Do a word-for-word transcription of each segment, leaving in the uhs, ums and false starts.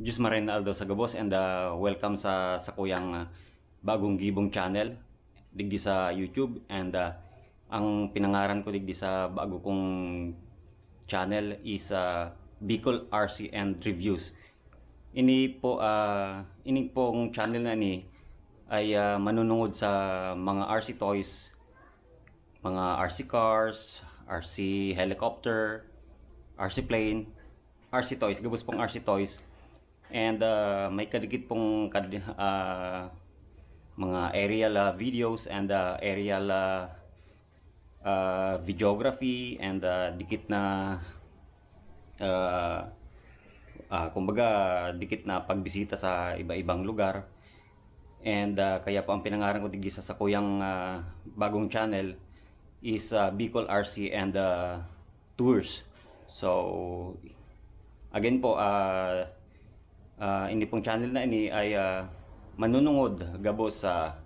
Diyos maray na aldaw sa gabos and, ah, welcome sa, sa kuyang, ah, bagong gibong channel digdi sa YouTube and, ah, ang pinangaran ko digdi sa bago kong channel is, ah, Bicol R C and Reviews. Ini po, ah, ini pong channel na ini ay, ah, manunungod sa mga R C toys, mga R C cars, R C helicopter, R C plane, R C toys, gabos pong R C toys. And, ah, may kadikit pong kad-, ah, mga aerial, ah, videos and, ah, aerial, ah, ah, videography and, ah, dikit na, ah, ah, kumbaga, dikit na pagbisita sa iba-ibang lugar. And, ah, kaya po ang pinangaran ko digdi sa sakuyang, ah, bagong channel is, ah, Bicol R C and, ah, Tours. So, again po, ah, ah, ini pong channel na ini ay, ah, manunungod gabos sa,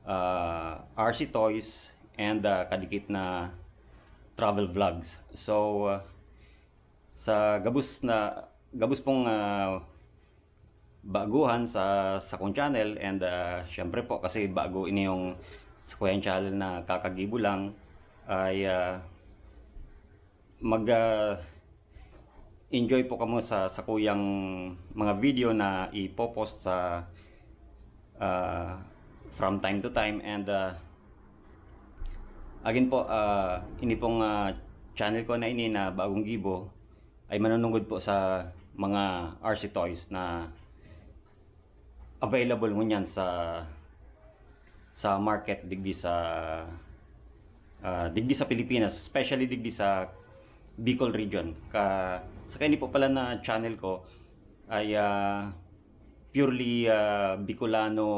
ah, R C toys and, ah, kadikit na travel vlogs. So, ah, sa gabos na, gabos pong, ah, baguhan sa, sa kong channel and, ah, syempre po kasi bago ini yung sa kuyang channel na kakagibo lang ay, ah, mag, ah, enjoy po kamo sa, sa kuyang mga video na ipopost sa, ah, from time to time and, ah, again po, ah, ini pong, ah, channel ko na ini na bagong gibo ay manunungod po sa mga R C toys na available ngunyan sa, sa market digdi sa, ah, digdi sa Pilipinas, especially digdi sa Bicol region. Ka, sa kaini po pala na channel ko ay, ah, purely, ah, Bicolano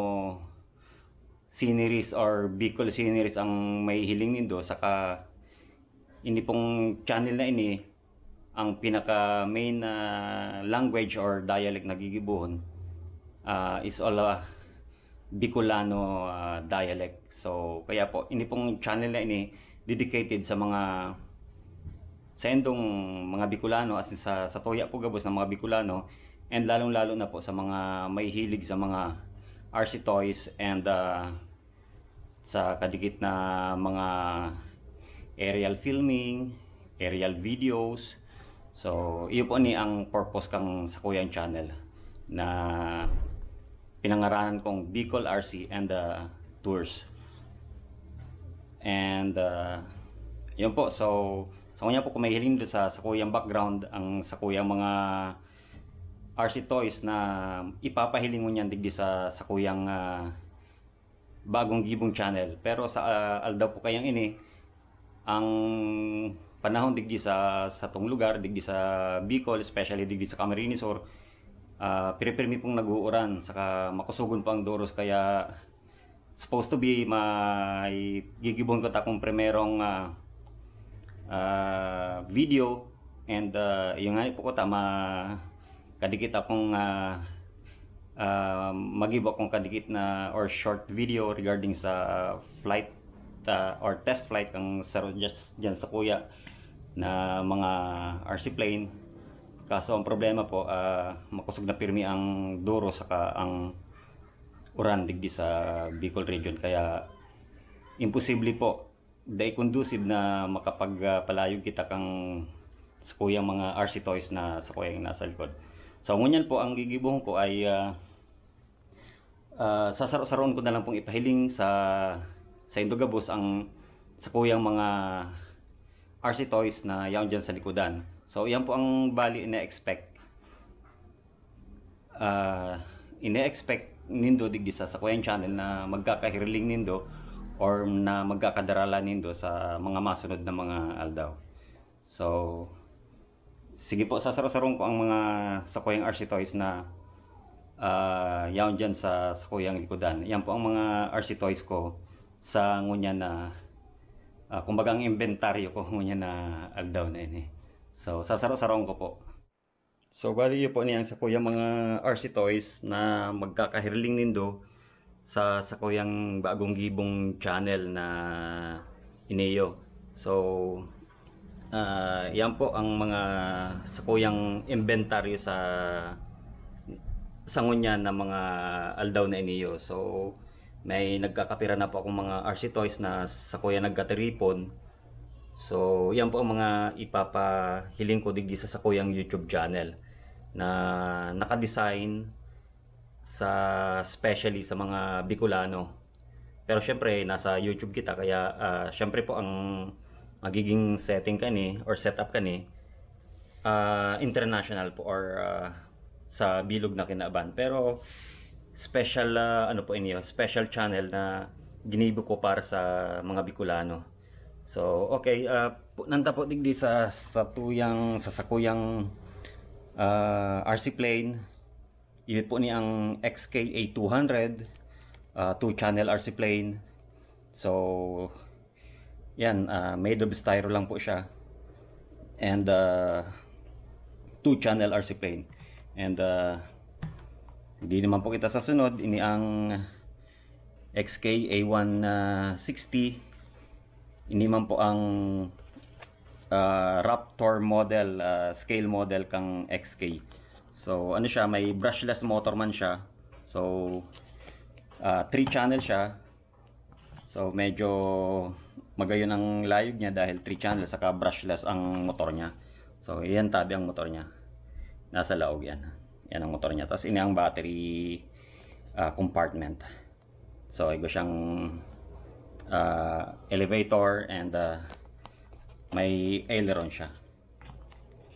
sceneries or Bicol sceneries ang mahihiling nindo, saka ini pong channel na ini, ang pinaka main na language or dialect na gigibohon, ah, is all, ah, Bicolano, ah, dialect. So, kaya po, ini pong channel na ini dedicated sa mga, sa indong mga Bicolano, as in sa, sa tuya po gabos ng mga Bicolano, and lalong-lalo na po sa mga mahihilig sa mga R C toys and, ah, sa kadikit na mga aerial filming, aerial videos. So, iyo po ni ang purpose kang sakuyang channel na pinangaranan kong Bicol R C and, uh, Tours. And, uh, yun po, so, sa kanya po, kung mahihiling do sa sakuyang background, ang sakuyang mga R C toys na ipapahiling mo niyan digdi sa sakuyang, ah, bagong gibong channel. Pero sa, ah, aldaw po kayang ini, ang panahon digdi sa, satong lugar, digdi sa Bicol, especially digdi sa Camarines Sur, ah, piripirmi pong nag-uuran, saka makusugon po ang doros, kaya supposed to be may gigibohon ko ta akong primerong, ah, ah, video, and, ah, yung nga po ko ta ma-, kadikit akong, ah, ah, magibo akong kadikit na or short video regarding sa flight, ah, or test flight kang saro dyan, dyan sa kuya na mga R C plane. Kaso ang problema po, ah, makusog na pirmi ang duro saka ang uran digdi sa Bicol region, kaya imposible po, dai conducive na makapag, ah, palayog kita kang sakuyang mga R C toys na sakuyang nasa likod. So, ngunyan po, ang gigibohon ko ay, ah, ah, sasaro-saroon ko na lang pong ipahiling sa, sa indo gabos ang sakuyang mga R C toys na yaon dyan sa likodan. So, yan po ang bali na-expect. Ah, ine-expect nindo digdi sa sakuyang channel na magkakahiriling nindo or na magkakadaralan nindo sa mga masunod na mga aldaw. So, sige po, sasaro-sarong ko ang mga sakuyang R C toys na, ah, yaon dyan sa sakuyang likodan. Yan po ang mga R C toys ko sa ngunyan na, ah, kumbaga ang inventaryo ko ngunyan na aldaw na ini. So, sasaro-sarong ko po. So, bali, iyo po niyan sakuyang mga R C toys na magkakahiriling nindo sa sakuyang bagong gibong channel na iniyo. So, ah, yan po ang mga sakuyang inventaryo sa sa ngunyan na mga aldaw na iniyo. So, may nagkakapira na po akong mga R C toys na sakuya nagkatiripon. So, yan po ang mga ipapahiling ko digdi sa sakuyang YouTube channel na nakadesign sa specially sa mga Bicolano. Pero syempre, nasa YouTube kita, kaya ah, syempre po ang magiging setting kani or setup kani ah, international po or ah, sa bilog na kinaban. Pero special ah, ano po inyo, special channel na ginibo ko para sa mga Bicolano. So, okay, ah, pu- nanta po digdi sa satuyang sa sakuyang ah, R C plane. Ini po ni ang X K A two hundred, ah, two channel R C plane. So, yan, ah, made of styro lang po siya. And uh, two channel R C plane. And uh, hindi naman po kita sa sunod. Ini ang X K A one sixty. Ini man po ang ah, Raptor model, ah, scale model kang X K. So, ano siya, may brushless motor man siya. So, ah, three channel siya. So, medyo magayon ang layog niya dahil three channel saka brushless ang motor niya. So, yan tabi ang motor niya. Nasa laog yan. Yan ang motor niya. Tapos, ini ang battery ah, compartment. So, igo siyang ah, elevator and ah, may aileron siya.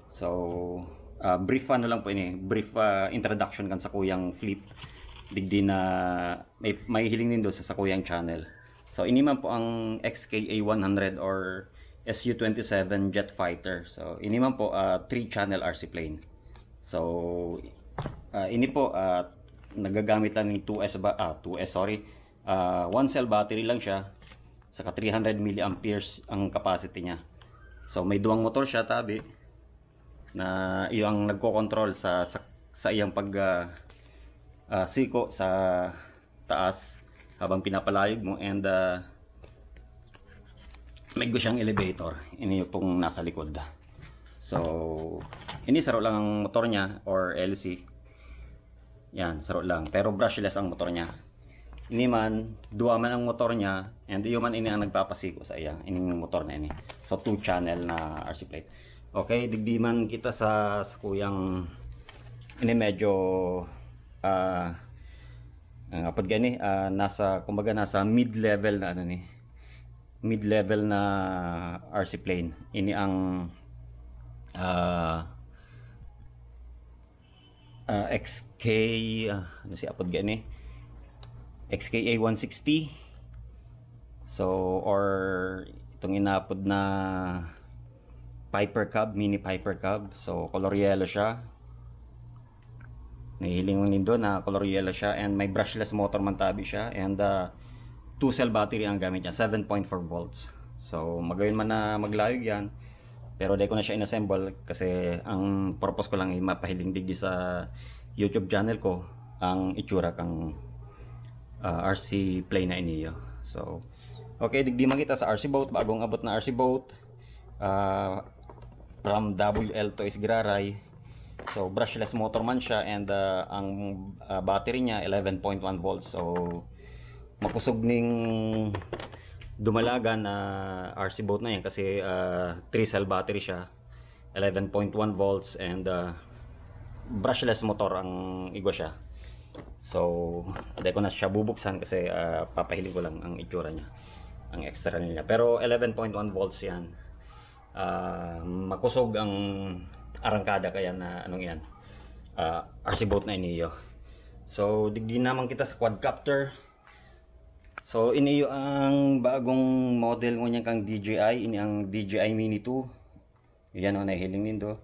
So, ah, brief ano lang po ini, brief ah, introduction kan sakuyang fleet. Digdi na may, may hiling nindo sa sakuyang channel. So, ini man po ang X K A one hundred or S U twenty-seven jet fighter. So, ini man po ah, three channel R C plane. So, ah, ini po ah, nagagamit lang ng two S ba, ah, two S, sorry. Ah, one cell battery lang siya. Saka three hundred milliamperes ang capacity niya. So, may duwang motor siya, tabi, na iyo ang nagko-control sa sa, sa iyang pag ah, ah, siko sa taas habang pinapalayog mo, and ah, may gusto siyang elevator. Ini yung pong nasa likod. So, ini saro lang ang motor niya or L C. Yan, saro lang. Pero brushless ang motor niya. Ini man, duwa man ang motor niya, and iyo man ini ang nagpapasiko sa iya, ining motor na ini. So, two channel na R C plate. Okay, digdi man kita sa, sa kuyang, ini medyo, ah, ang apod gani, ah, nasa, kumbaga, nasa mid-level na, ano ni, mid-level na R C plane. Ini ang, ah, ah, X K, ah, ano si apod gani? X K A one sixty. So, or itong inapod na Piper Cub, mini Piper Cub. So, color yellow siya. Nahihiling nindo na color yellow siya and may brushless motor man tabi siya and ah, two cell battery ang gamit niya, seven point four volts. So, magayon man na maglayog yan. Pero di ko na siya inassemble kasi ang purpose ko lang ay mapahiling digdi sa YouTube channel ko ang itsura kang ah, R C plane na iniyo. So, okay, digdi man kita sa R C boat, bagong abot na R C boat. Ah, from W L to Isgiraray. So, brushless motor man siya and ah, ang ah, battery niya eleven point one volts. So, makusog ning dumalagan na R C boat na yan kasi ah, three cell battery siya, eleven point one volts and ah, brushless motor ang igwa siya. So, di ko na siya bubuksan kasi ah, papahiling ko lang ang itsura niya, ang external niya. Pero eleven point one volts yan. Ah, makusog ang arangkada kaya na anong yan. Ah, R C boat na iniyo. So, digdi naman kita sa quadcopter. So, iniyo ang bagong model ngunyan kang D J I. Ini ang D J I Mini two. Yan o, nahihiling nindo.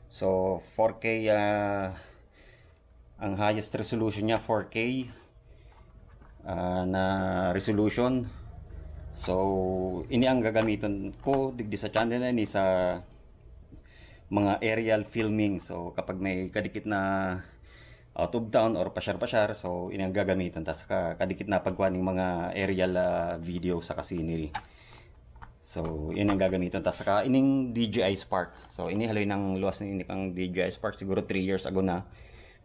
So, four K ah, ang highest resolution niya, four K ah, na resolution. So, ini ang gagamiton ko digdi sa channel na ini sa mga aerial filming. So, kapag may kadikit na out of town or pasyar-pasyar, so ini ang gagamitan ta sa ka- kadikit na pagkuha ng mga aerial ah, video sa scenery. So, yun ang gagamitan ta saka ining D J I Spark. So, ini haloy nang luwas ni ini kang D J I Spark siguro three years ago na.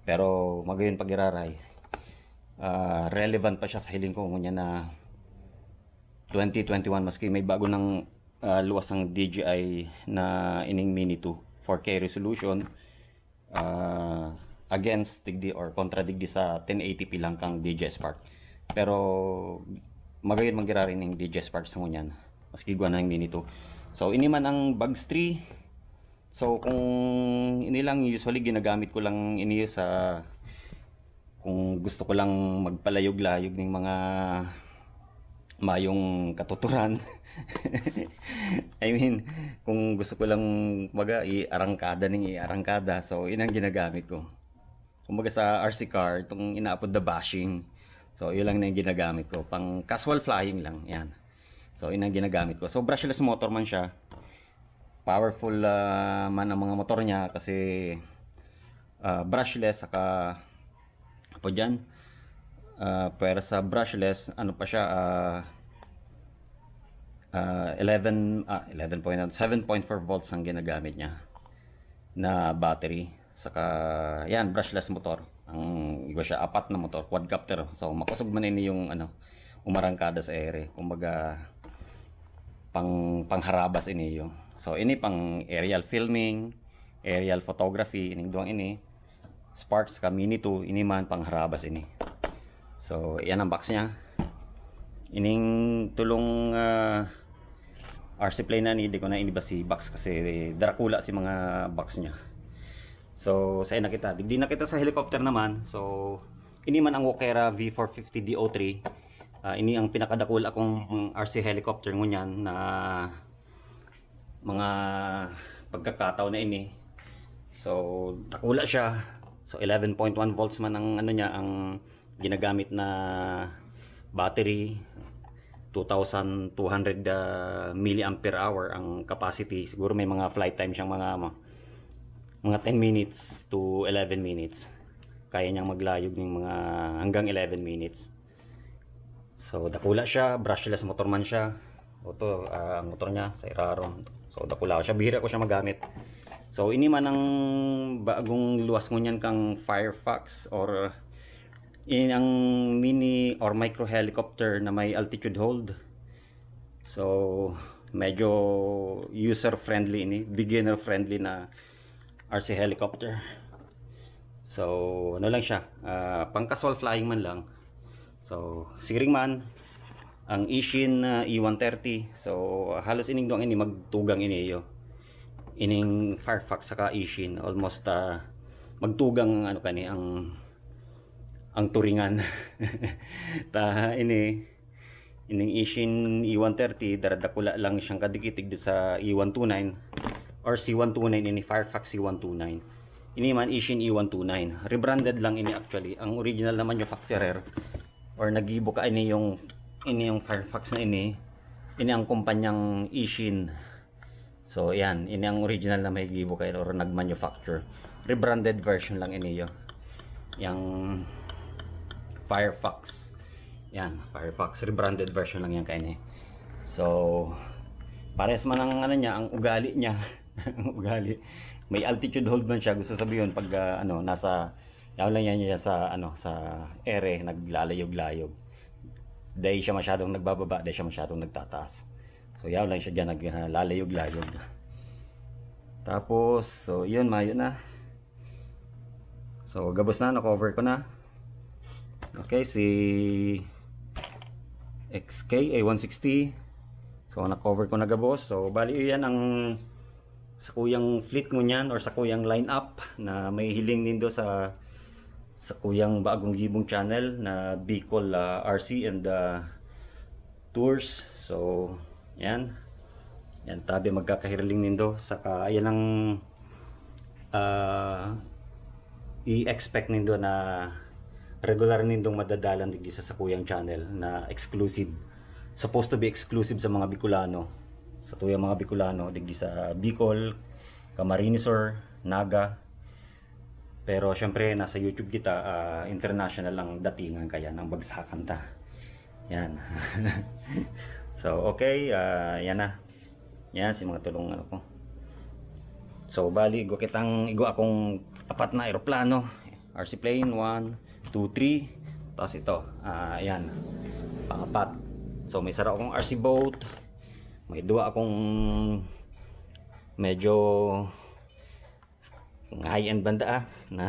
Pero magayon pag-iraray, ah, relevant pa siya sa hiling ko, ngunyan na twenty twenty-one, maski may bago ng, ah, luwas ang D J I na ining Mini two, four K resolution, ah, against digdi or kontra digdi sa ten eighty p lang kang D J Spark. Pero magayon man giraray ning D J Spark sa ngunyan, maski igwa na ang Mini two. So, ini man ang Bugs three. So, kung ini lang, usually ginagamit ko lang ini sa, kung gusto ko lang magpalayog-layog ning mga mayong katuturan. I mean, kung gusto ko lang, kumbaga, i-arangkada ning i-arangkada. So, yun ang ginagamit ko. Kumbaga sa R C car, itong inaapod na bashing. So, yun lang na yung ginagamit ko. Pang casual flying lang, yan. So, yun ang ginagamit ko. So, brushless motor man siya. Powerful, ah, man ang mga motor niya kasi, ah, brushless, saka, apo dyan, ah, pwera sa brushless, ano pa siya, ah, ah, eleven, ah, eleven point, seven point four volts ang ginagamit niya na battery. Saka, yan, brushless motor. Ang iba siya, apat na motor, quadcopter. So, makusog man ini yung, ano, umarangkada sa ere. Kumbaga, pang, pangharabas ini yung. So, ini pang aerial filming, aerial photography, ining duwang ini. Spark saka Mini two, ini man pangharabas ini. So, yan ang box niya. Ining tulong, ah, R C plane na ni, di ko na iniba si box kasi darakula si mga box niya. So, sa na kita. Digdi na kita sa helicopter naman. So, ini man ang Walkera V four fifty D O three. Ah, ini ang pinakadakula kong R C helicopter ngunyan na mga pagkakataon na ini. So, dakula siya. So, eleven point one volts man ang, ano niya, ang ginagamit na battery. Two thousand two hundred, ah, milliampere hour ang capacity. Siguro may mga flight time siyang mga, ano, mga ten minutes to eleven minutes. Kaya niyang maglayog ng mga hanggang eleven minutes. So, dakula siya, brushless motor man siya. Ito, ah, ang motor niya sa irarom. So, dakula siya, bihira ko siya magamit. So, ini man ang bagong luwas ngunyan kang Firefox, or ini ang mini or micro helicopter na may altitude hold. So, medyo user friendly ini, beginner friendly na R C helicopter. So, ano lang siya, ah, pang casual flying man lang. So, siring man, ang Eachine, ah, E one thirty. So, halos ining duwang ini magtugang ini iyo. Ining Firefox saka Eachine, almost, ah, magtugang ang ano kani, ang, ang turingan. Ta ini, ining Eachine E one thirty, daradakula lang siyang kadikit digdi sa E one two nine or C one two nine, ini Firefox C one two nine. Ini man Eachine E one two nine. Rebranded lang ini actually. Ang original na manufacturer or naggibo ka ini yung, ini yung Firefox na ini. Ini ang kumpanyang Eachine. So, yan. Ini ang original na may gibo kayo or nag-manufacture. Rebranded version lang ini yo. Yang Firefox. Yan, Firefox. Rebranded version lang yan kayo ni. So, pares man ang ano niya, ang ugali niya. Ang ugali. May altitude hold man siya. Gusto sabihin, pag ah, ano, nasa, yaw lang yan niya sa, ano, sa ere, naglalayog-layog. Dahil siya masyadong nagbababa, dahil siya masyadong nagtataas. So, yaw lang siya dyan, naglalayog-layog. Tapos, so, yun, mayo na. So, gabos na, na-cover ko na. Okay, si X K A one sixty. So, na-cover ko na gabos. So, bali, yan ang sa kuyang fleet ngunyan or sa kuyang lineup na may hiling nindo sa sa kuyang bagong gibong channel na Bicol ah, R C and ah, Tours. So, yan. Yan, tabi magkakahirling nindo. Saka, ayan ang ah, i-expect nindo na regular nindong madadalan digdi sa sakuyang channel na exclusive. Supposed to be exclusive sa mga Bicolano. Sa tuyang mga Bicolano, digdi sa Bicol, Camarines Sur, Naga. Pero syempre, nasa YouTube kita, ah, international ang datingan kaya nang bagsakan ta. Yan. So, okay, ah, yan na. Yan, si mga tulong ano ko. So, bali, igwa kitang, igwa akong apat na eroplano. R C plane, one, two, three. Tapos ito, ah, ayan, pangapat. So, may saro akong R C boat. May duwa akong medyo high-end banda, ah, na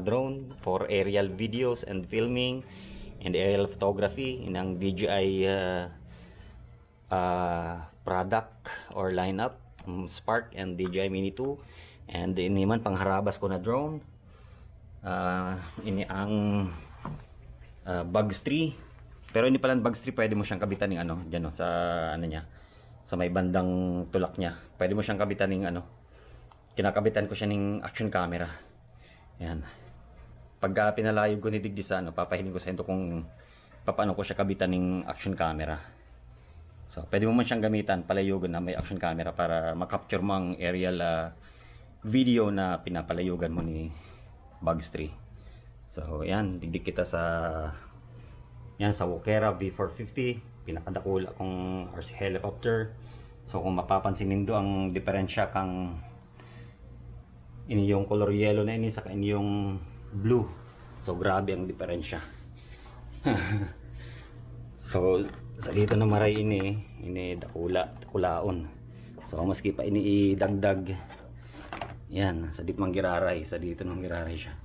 drone for aerial videos and filming and aerial photography. Inang D J I, ah, ah, product or lineup, mm, Spark and D J I Mini two. And ini man, pangharabas ko na drone. Ah, ini ang, ah, Bugs three. Pero ini palang Bugs three, pwede mo siyang kabitan ng ano, dyan, no, sa ano niya, sa may bandang tulak niya. Pwede mo siyang kabitan ng ano, kinakabitan ko siya ng action camera. Yan. Pagka pinalayog ko ni digdi sa ano, papahiling ko sa inyo kung paano ko siya kabitan ng action camera. So, pwede mo man siyang gamitan, palayogon na may action camera para ma-capture mo ang aerial, ah, video na pinapalayogan mo ni Bugs three. So, yan, digdi kita sa, yan, sa Wokera V four fifty, pinakadakula kong R C helicopter. So, kung mapapansin nindo ang diferensya kang inyong color yellow na ini saka inyong blue. So, grabe ang diferensya. So, sa dito na maray ini, ini dakula, dakulaon. So, maski pa ini idagdag, yan, sa dito man giraray, sa dito nang giraray siya.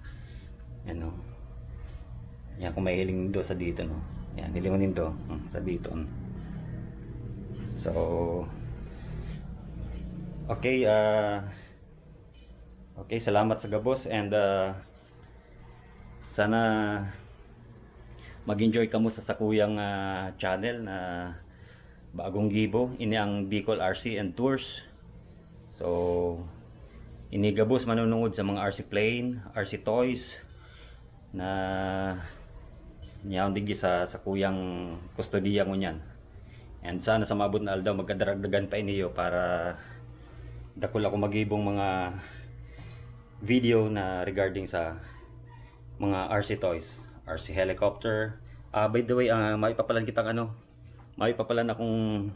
Yan, no? Yan, kung mahiling do sa dito, no? Yan, hilingon nindo, hmm, sa dito, hmm. So, okay, ah, okay, salamat sa gabos and, ah, sana mag-enjoy kamo sa sakuyang, ah, channel na bagong gibo. Ini ang Bicol R C and Tours. So, ini gabos manunungod sa mga R C plane, R C toys na niyaon digdi sa sakuyang kustodiya ngunyan. And sana sa maabot na aldaw, magkadaragdagan pa iniyo para dakul ako magibong mga video na regarding sa mga R C toys, R C helicopter. Ah, by the way, ah, maipapalan kitang ano, maipapalan akong,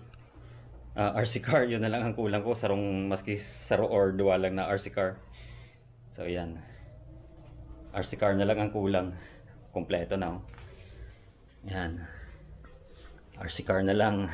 ah, R C car. Yun na lang ang kulang ko, sarong, maski saro or duwa lang na R C car. So, yan. R C car na lang ang kulang. Kompleto na, oh. Yan. R C car na lang.